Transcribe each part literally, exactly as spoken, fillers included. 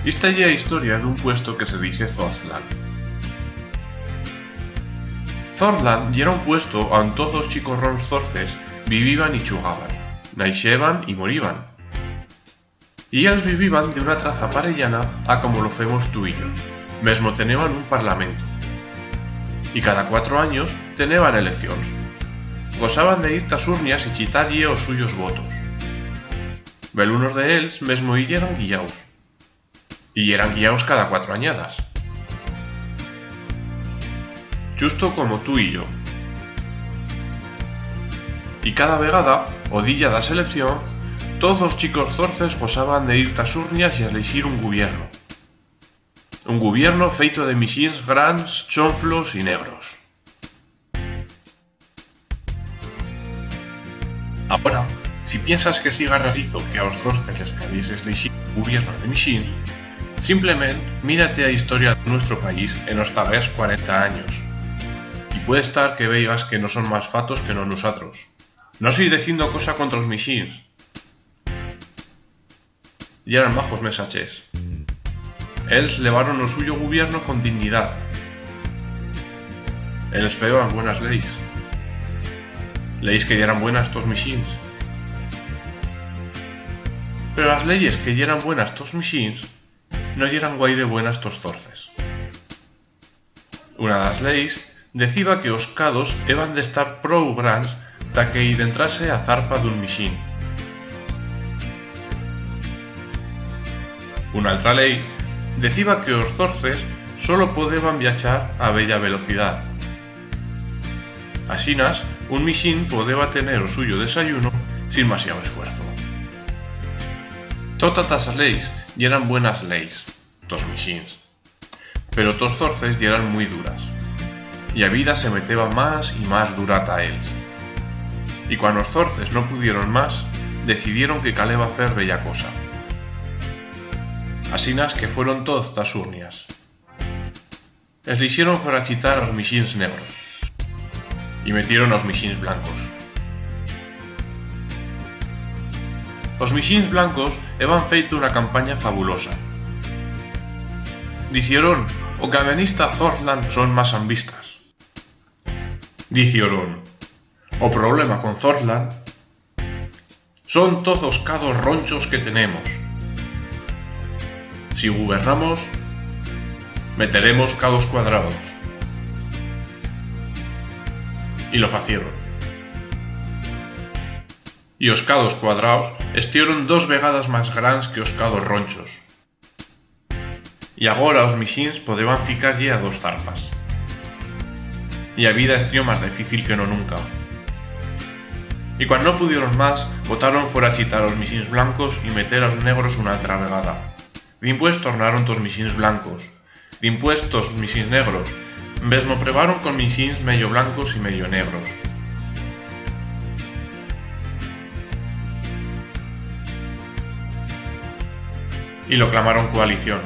Ista ye a historia d'un puesto que se dice Zorland. Zorland yera un puesto a on toz os chicorrons zorces viviban y chugaban, naixeban y moriban. Y ells viviban de una traza parellana a como lo femos tu y yo. Mesmo teneban un parlamento. Y cada cuatro anyos teneban eleccions. Gosaban de ir tas urnias y chitar-ie os suyos votos. Belunos de ells mesmo i yeran guillaus. Y yeran guillaus cada cuatro anyadas. Chusto como tu y yo. Y cada vegada, o dilla d'as eleccions, toz os chicos zorces gosaban de ir tas urnias y a eleixir un gubierno. Un gubierno feito de mixins grans, chonflos y negros. Agora, si piensas que siga rarizo que a os zorces les calese eleixir un gubierno de mixins, simplement mira-te a historia de nuestro país en os zaguers cuarenta anyos. Y puede estar que veigas que no son mas fatos que no nusatros. No soi decindo cosa contra os mixins. Yeran majos mesachers. Ells levaron o suyo gubierno con dignidat. Ells feban buenas leis. Leis que yeran buenas tos mixins. Pero las leyes que yeran buenas tos mixins no yeran guaire buenas tos zorces. Una d'as leis deciba que os cados heban d'estar prou grans ta que i dentrase a zarpa d'un mixín. Una altra lei deciba que os zorces solo podeban viachar a bella velocidat. Asinas, un mixín podeba tener o suyo desayuno sin masiau esfuerzo. Totas as leis yeran buenas leis, tos mixins. Pero tos zorces yeran muit duras, y a vida se meteba mas y mas dura ta ells. Y cuan os zorces no pudieron mas, decidieron que caleba fer bella cosa. Asinas que fueron toz tas urnias. Elixieron fora chitar a os mixins negros y metieron a os mixins blancos. Os mixins blancos heban feito una campanya fabulosa. Dicioron: "O que avenista Zorland son mas ambistas." Dicioron: "O problema con Zorland son toz os cados ronchos que tenemos. Si gubernamos, meteremos cados cuadraos." Y lo facieron. Y os cados cuadraos estieron dos vegadas mas grans que os cados ronchos. Y agora os mixins podeban ficar-ie a dos zarpas. Y a vida estió mas difícil que no nunca. Y cuan no pudieron mas, botaron fora chitar os mixins blancos y meter a os negros una altra vegada. Dimpués tornaron tos mixins blancos. Dimpués tos mixins negros. Mesmo prebaron con mixins meyo blancos y meyo negros. Y lo clamaron coalición.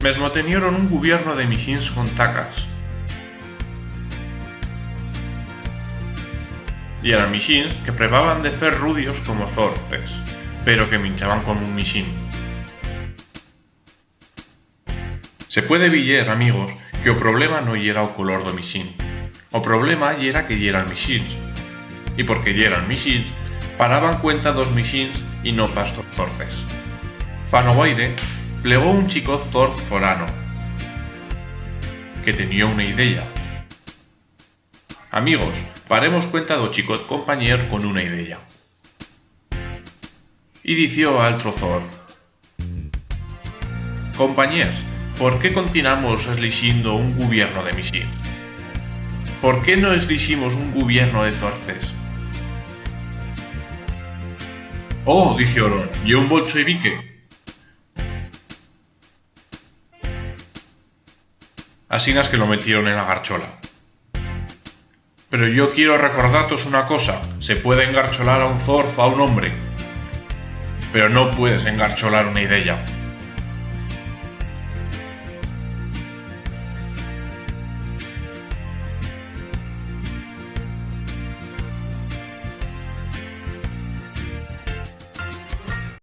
Mesmo tenieron un gubierno de mixins con tacas. Yeran mixins que prebaban de fer rudios como zorces, pero que minchaban como un mixín. Se puede viyer, amigos, que o problema no yera o color d'o mixín. O problema yera que yeran mixins. Y porque yeran mixins, paraban cuenta d'os mixins y no pas d'os zorces. Fa no guaire, plegó un chicot zorz forano, que tenió una ideya. Amigos, paremos cuenta d'o chicot companyer con una ideya. Y dició a altro zorz: "Companyers, por qué continamos eslixindo un gubierno de mixins? Por qué no esliximos un gubierno de zorces?" "Oh", dicioron, "ye un bolchoivique." Asinas que lo metieron en a garchola. Pero yo quiero recordatos una cosa: se puede engarcholar a un zorz o a un hombre, pero no puedes engarcholar una ideya.